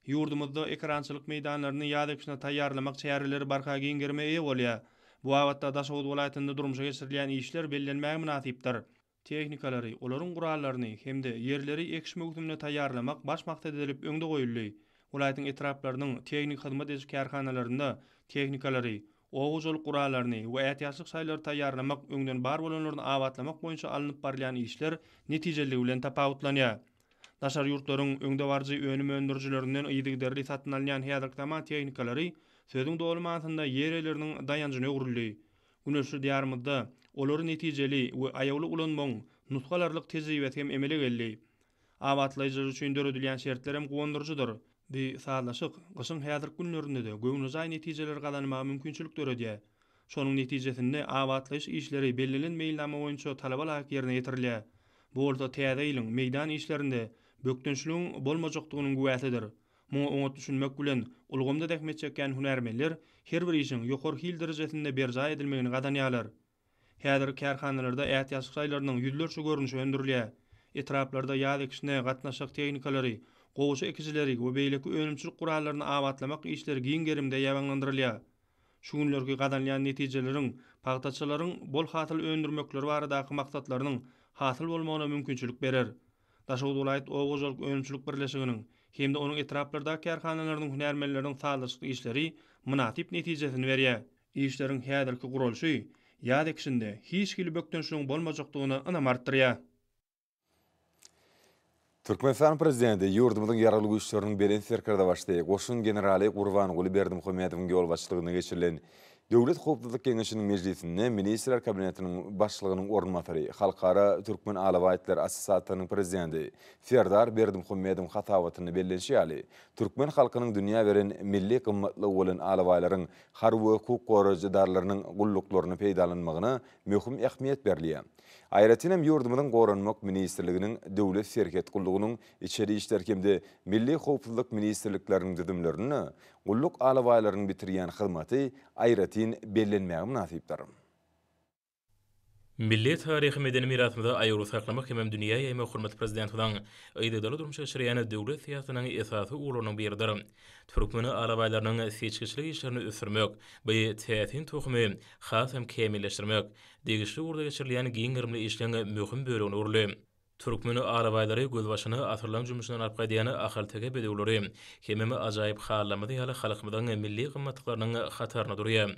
Ýurdumyzda ekerançylyk meýdanlaryny ýaz ekişine taýýarlamak çäreleri barha giň gerime eýe bolýar. Bu babatda Daşoguz welaýatynda durmuşa geçirilýän işler bellenmäge mynasypdyr. Tehnikalary, olaryň gurallaryny hem-de ýerleri ekiş möwsümine taýýarlamak baş maksat edilip öňde goýuldy. Welaýatyň etraplarynyň tehniki hyzmat ediş kärhanalarynda tehnikalary, oba hojalyk gurallaryny we ätiýaçlyk şaýlary taýýarlamak, öňden bar bolanlaryny abatlamak boýunça alnyp barylýan işler netijeliligi bilen tapawutlanýar. Daşary ýurtlaryň öňdebaryjy önüm öndürijilerinden yzygiderli satyn alynýan häzirki zaman tehnikalary sözüň doly manysynda ýer eýeleriniň daýanjyna öwrüldi. Güneşli Diýarymyzda olary netijeli we aýawly ulanmagyň nusga alarlyk tejribesi hem emele geldi. Abatlaýjylar üçin döredilýän şertler hem guwandyryjydyr. Bu sazlaşyk gyşyň häzirki günlerinde-de göwnejaý netijeleri gazanmaga mümkinçilik döredýär. Şonuň netijesinde abatlaýyş işleri bellenen meýilnama boýunça talaba laýyk ýerine ýetirilýär. Bu bolsa täze ýylyň meýdan işlerinde bökdençligiň bolmajakdygynyň güwäsidir. Muňa oňat düşünmek bilen, ulgamda zähmet çekýän hünärmenler her bir işiň ýokary hil derejesinde berjaý edilmegini gazanýarlar. Häzir kärhanalarda ätiýaçlyk şaýlarynyň ýüzlerçe görnüşi öndürilýär. Etraplarda ýaz ekişine gatnaşjak tehnikalary, gowaça ekijileri we beýleki önümçilik gurallaryny abatlamak işleri giň gerimde ýaýbaňlandyrylýar. Şu günlerki gazanylýan netijeleriň pagtaçylaryň bol hasyl öndürmekleri baradaky maksatlarynyň hasyl bolmagyna mümkinçilik berer. Daşoguz welaýat oba hojalyk önümçilik birleşiginiň hem-de onuň etraplardaky kärhanalarynyň hünärmenleriniň sazlaşykly işleri mynasyp netijesini berýär. Işleriň häzirki guralyşy ýaz ekişinde hiç hili bökdençligiň bolmajakdygyna ynam artdyrýar. Türkmenistanyň Prezidenti, ýurdumyzyň Ýaragly Güýçleriniň Belent Serkerdebaşysy, goşun generaly Gurbanguly Berdimuhamedowyň ýolbaşçylygynda geçirilen Döwlet howpsuzlyk geňeşiniň mejlisinde Ministrler Kabinetiniň Başlygynyň orunbasary, Halkara Türkmen alabaý itleri assosiasiýasynyň prezidenti Serdar Berdimuhamedowyň hasabatynda bellenişi ýaly, türkmen halkynyň dünýä beren milli gymmatlygy bolan alabaýlaryň harby we hukuk goraýjy edaralarynyň gulluklarynda peýdalanmagyna möhüm ähmiýet berilýär. Aýratyn hem ýurdumyzyň Goranmak ministrliginiň, Döwlet serhet gullugynyň, Içeri işler hem-de Milli howpsuzlyk ministrlikleriniň düzümlerinde gulluk alabaýlarynyň bitirýän hyzmaty aýratyn bellenmäge mynasypdyr. Milli taryhy-medeni mirasymyzy aýawly saklamak hemem dünýä ýaýmak hormatly Prezidentimiziň yzygiderli durmuşa geçirýän döwlet syýasatynyň esasy ugurlarynyň biridir. Türkmen alabaýlarynyň seçgiçilik işlerini ösdürmek, bu täsin tohumy has hem kämilleşdirmek, degişli ugurda geçirilýän giň gerimli işleň möhüm bölegine öwrüldi. Türkmen alabaýlary gözbaşyny asyrlaň jümmüşinden alyp gaýdýan ahalteke bedewleri hemem ajaýyp halylarymyz ýaly halkymyzyň milli gymmatlyklarynyň hatarynda durýar.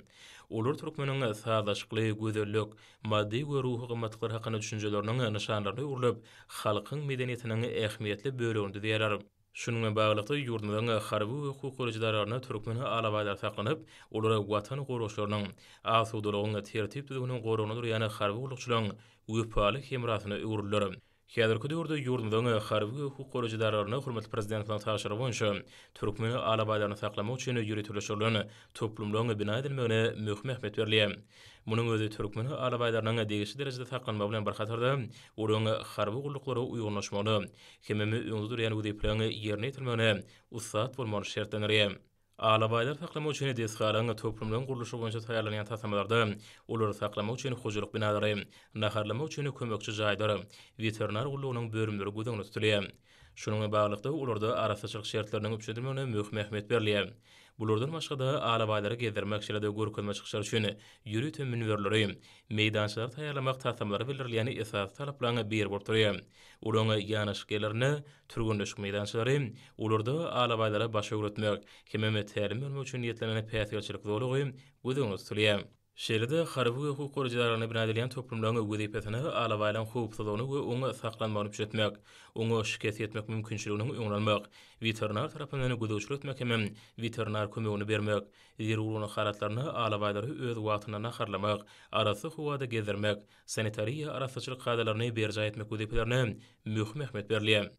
Olar türkmeniň sazlaşykly gözellik, maddy we ruhy gymmatlyklar hakynda düşünjeleriniň nyşanlaryna öwrülip, halkyň medeniýetiniň ähmiýetli bölegini düzýärler. Şunuň bilen baglylykda, ýurdumyzyň harby we hukuk goraýjy edaralarynda türkmen alabaýlary saklanyp, olar Watan goragçylarynyň, asudalygyň, tertip-düzgüniň goragynda durýan harby gullukçylaryň wepaly hemrasyna öwrüldiler. Häzirki döwürde ýurdumyzyň harby we hukuk goraýjy edaralarynda hormatly Prezidentimiziň tabşyrygy boýunça türkmen alabaýlaryny saklamak üçin ýöriteleşdirilen toplumlaryň bina edilmegine möhüm ähmiýet berilýär. Munuň özi türkmen alabaýlarynyň degişli derejede saklanmagy bilen bir hatarda, olaryň harby gulluklara uýgunlaşmagyna hemem öňde durýan wezipeleriň ýerine ýetirilmegine ussat bolmagyny şertlendirýär. Alabaýlary saklamak üçin desgalaryň, toplumlaryň gurluşygy boýunça taýýarlanýan taslamalarda olary saklamak üçin hojalyk binalary, naharlamak üçin kömekçi jaýlar, weterinar gullugynyň bölümleri göz öňünde tutulýar. Şunuň bilen baglylykda, olarda arassaçylyk şertleriniň üpjün edilmegine möhüm ähmiýet berilýär. Bulardan başga-da, alabaýlary gezdirmek, şeýle-de görkezme çykyşlar üçin ýörite münberleri, meýdançalary taýýarlamak taslamalara bildirilýän esasy talaplaryň biri bolup durýar. Olaryň ýanaşyk ýerlerinde türgenleşik meýdançalary, olarda alabaýlara baş öwretmek hemem tälim bermek üçin niýetlenen päsgelçilik zolagy göz öňünde tutulýar. Şeýle-de, harby we hukuk goraýjy edaralarynda bina edilýän toplumlaryň wezipesine alabaýlaryň howpsuzlygyny we oň saklanmagyny üpjün etmek, oňa şikes ýetmek mümkinçiliginiň öňüni almak, weterinar tarapyndan gözegçilik etmek hemem weterinar kömegini bermek, zerur bolan halatlarynda alabaýlary öz wagtynda naharlamak, arassa howada gezdirmek, Sanitariýa-arassaçylyk kadalaryny berjaý etmek wezipelerine möhüm ähmiýet berilýär.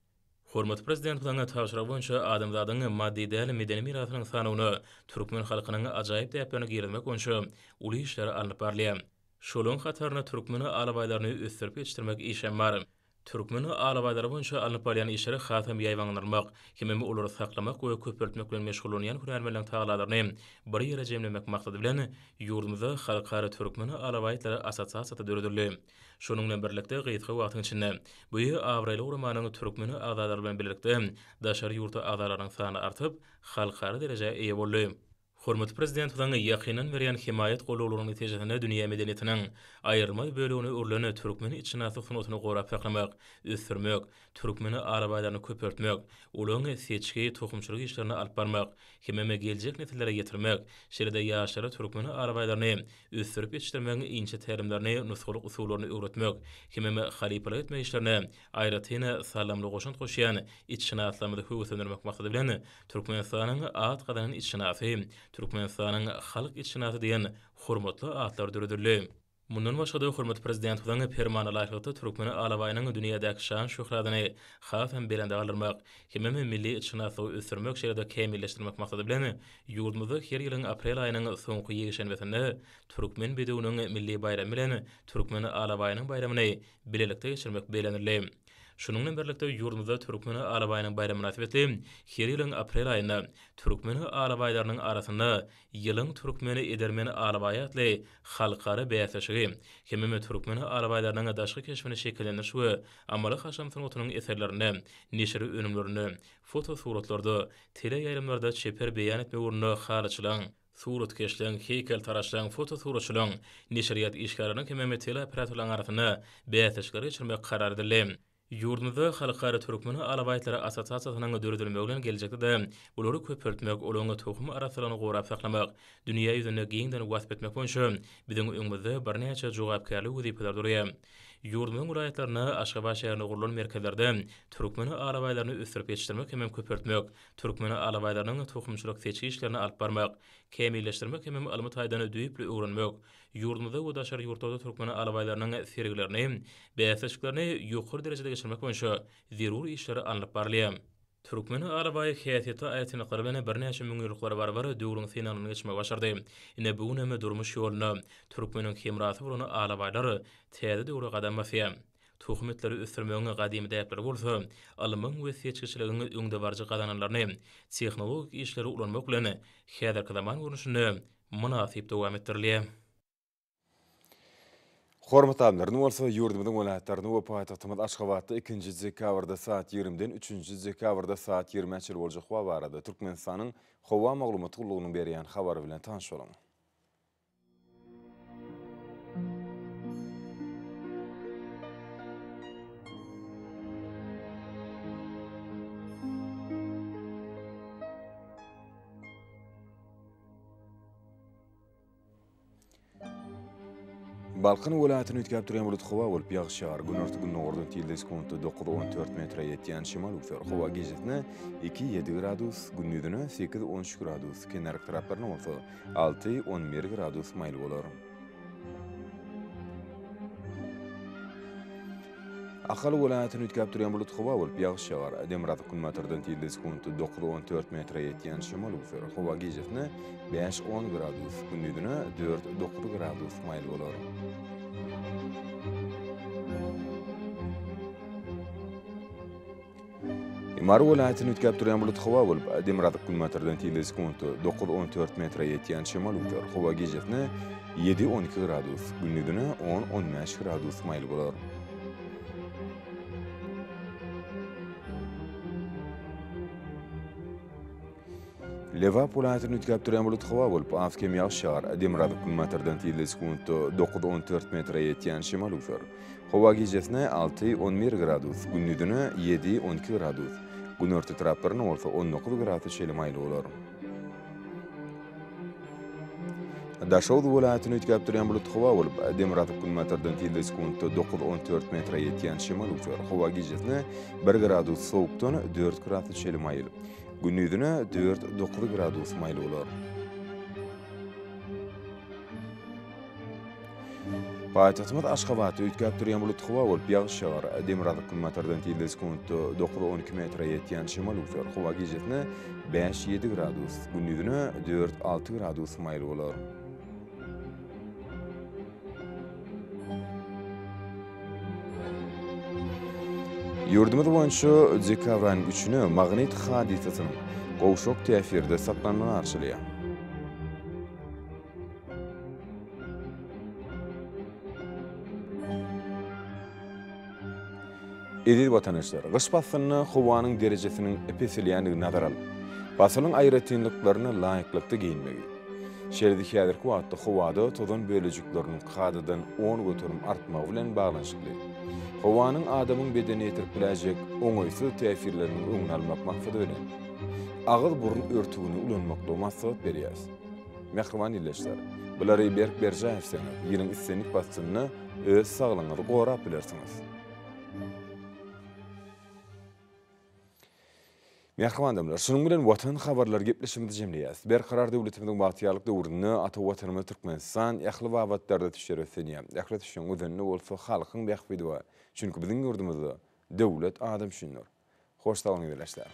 Hormatly Prezidentimiziň tabşyrygy boýunça adamzadyň maddy däl medeni mirasynyň sanawyna türkmen halkynyň ajaýyp däplerini girizmek boýunça uly işler alnyp barylýar. Şolaryň hatarynda türkmen alabaýlaryny ösdürip ýetişdirmek işem bar. Türkmen alabaýlary boýunça alnyp barylýan işleri hasam ýaýbaňlandyrmak hemem olary saklamak we köpeltmek bilen meşgullanýan hünärmenleriň tagallalaryny bir ýere jemlemek maksady bilen, ýurdumyzda Halkara türkmen alabaýtlary assosiasiýasy döredildi. Şonuň bilen birlikde, gysga wagtyň içinde bu abraýly guramanyň türkmen agzalary bilen birlikde daşary ýurt agzalarynyň sany artyp, halkara derejä eýe boldy. Hormatly Prezidentimiziň ýakyndan berýän hemaýat gollawlarynyň netijesinde dünýä medeniýetiniň aýrylmaz bölegine öwrülen türkmen itşynaslyk sungatyny gorap saklamak, ösdürmek, türkmen alabaýlaryny köpeltmek, olaryň seçgi, tohumçylyk işlerini alyp barmak hemem geljek nesillere ýetirmek, şeýle-de ýaşlara türkmen alabaýlaryny ösdürip ýetişdirmegiň inçe tälimlerini, nusgalyk usullaryny öwretmek hemem halypalyk etmek işlerine aýratyn saldamly goşant goşýan itşynaslarymyzy höweslendirmek maksady bilen, Türkmenistanyň at gazanan itşynasy, Türkmenistanyň halk itşynasy diýen hormatly atlar döredildi. Mundan başga-da, hormatly Prezidentimiziň Permanyna laýyklykda türkmen alabaýynyň dünýädäki şan-şöhratyny hasam belende galdyrmak hemem milli itşynaslygy ösdürmek, şeýle-de kämilleşdirmek maksady bilen, ýurdumyzda her ýylyň aprel aýynyň soňky ýekşenbesinde Türkmen bedewiniň milli baýramy bilen Türkmen alabaýynyň baýramyny bilelikde geçirmek bellenildi. Şunuň bilen birlikde, ýurdumyzda Türkmen alabaýynyň baýramy mynasybetli her ýylyň aprel aýynda türkmen alabaýlarynyň arasynda Ýylyň türkmen edermen alabaýy atly halkara bäsleşigi hemem türkmen alabaýlarynyň daşky keşbini şekillendiriş we amaly-haşam sungatynyň eserlerinde, neşir önümlerinde, fotosuratlarda, teleýaýlymlarda çeper beýan etmek ugrunda halyçylaryň, Suratkeşleň, heýkeltaraşlaryň, fotosuratçylaryň, neşirýat işgärleriniň hemem teleoperatorlaryň arasynda bäsleşikleri geçirmek karar edildi. Ýurdumyzda Halkara türkmen alabaýtlary assosiasiýasynyň döredilmegi bilen geljekde-de olary köpeltmek, olaryň tohum arassalygyny gorap saklamak, dünýä ýüzünde giňden wasp etmek boýunça biziň öňümizde birnäçe jogapkärli wezipeler durýar. Ýurdumyzyň welaýatlarynda, Aşgabat şäherinde gurlan merkezlerde türkmen alabaýlaryny ösdürip ýetişdirmek hemem köpeltmek, türkmen alabaýlarynyň tohumçylyk seçgi işlerini alyp barmak, kämilleşdirmek hemem ylmy taýdan düýpli öwrenmek, Ýurdumyzda we daşary ýurtlarda türkmen alabaýlarynyň sergilerini, bäsleşiklerini ýokary derejede geçirmek boýunça zerur işler alnyp barylýar. Türkmen alabaýy häsiýetli aýratynlyklary bilen birnäçe müňýyllyklara barabar döwrüň synagyndan geçmegi başardy. Ine, bu gün hem durmuş ýolunda türkmeniň hemrasy bolan alabaýlar täze döwre gadam basýar. Tohum itleri ösdürmegiň gadymy däpleri bolsa, ylmyň we seçgiçiligiň öňdebaryjy gazananlaryny, tehnologik işleri ulanmak bilen, häzirki zaman görnüşinde mynasyp dowam etdirilýär. Hormatly adamlar, indi bolsa ýurdumyzyň welaýatlarynda we paýtagtymyz Aşgabatda ikinji dekabrda saat ýigrimiden üçünji dekabrda saat ýigrimä çenli boljak howa barada Türkmenistanyň Howa maglumat gullugynyň berýän habary bilen tanyş boluň. Balkan welaýatyny üýtgäp durýan bulut howa bolup, ýagyş ýagar. Günorta-gündogardan tizligi sekuntda 9-14 metre ýetýän şemal öwser. Howa gijesine 2-7 gradus, gündizine 8-13 gradus, kenarki taraplarynda bolsa 6-11 gradus maýyl bolar. Ahal welaýatyny üýtgäp durýan bulut howa bolup, ýagyş ýagar. Demirgazyk-günbatardan tizligi sekuntda 9-14 metre ýetýän şemal öwser. Howa gijesine 5-10 gradus, gündizine 4-9 gradus maýyl bolar. Mary welaýatyny üýtgäp durýan bulut howa bolup, demirgazyk-günbatardan tizligi sekuntda 9-14 metre ýetýän şemal öwser. Howa gijesine 7-12 gradus, gündizine 10-15 gradus maýyl bolar. Lebap welaýatyny üýtgäp durýan bulut howa bolup, az-kem ýagyş ýagar. Demirgazyk-günbatardan tizligi sekuntda 9-14 metre ýetýän şemal öwser. Howa gijesine 6-11 gradus, gündizine 7-12 gradus, günorta etraplarynda bolsa 19 gradus çenli maýyl bolar. Daşoguz welaýatyny üýtgäp durýan bulut howa bolup, demirgazyk-günbatardan tizligi sekuntda 9-14 metre ýetýän şemal öwser. Howa gijesine 1 gradus sowukdan 4 gradus çenli maýyl. Gündizine 4-9 gradus maýyl bolar. Paýtagtymyz Aşgabatda üýtgäp durýan bulut howa bolup, ýagyş ýagar. Demirgazyk-günbatardan tizligi sekuntda 9-12 metre ýetýän şemal öwser. Howa gijesine 5-7 gradus, gündizine 4-6 gradus maýyl bolar. Ýurdumyz boýunça dekabr aýynyň üçüne magnit hadysasynyň gowşak täsirde saklanmagy arçalýar. Eziz watandaşlar, gyş paslynda howanyň derejesiniň peselýändigini nazara alyp, pasylyň aýratynlyklaryna laýyklykda geýinmegi, şeýle-de häzirki wagtda howada tozan bölejikleriniň kadadan 10% artmagy bilen baglanyşykly, howanyň adamyň bedenine ýetirip biläýjek oňaýsyz täsirleriniň öňüni almak maksady bilen, agyz-burun örtügini ulanmaklygy maslahat berýäris. Mähriban ildeşler, bulary berk berjaý etseňiz, ýylyň islendik paslynda öz saglygyňyzy gorap bilersiňiz. Mähriban adamlar, şunuň bilen Watan habarlary gepleşigimizi jemleýäris. Berkarar döwletimiziň bagtyýarlyk döwründe ata Watanymyz Türkmenistan ähli babatlarda ösüşlere ösdünýär. Ähli ösüşiň özeninde bolsa halkyň bähbidi bar. Çünki biziň ýurdumyzda döwlet adam üçindir. Hoş sag boluň ildeşler.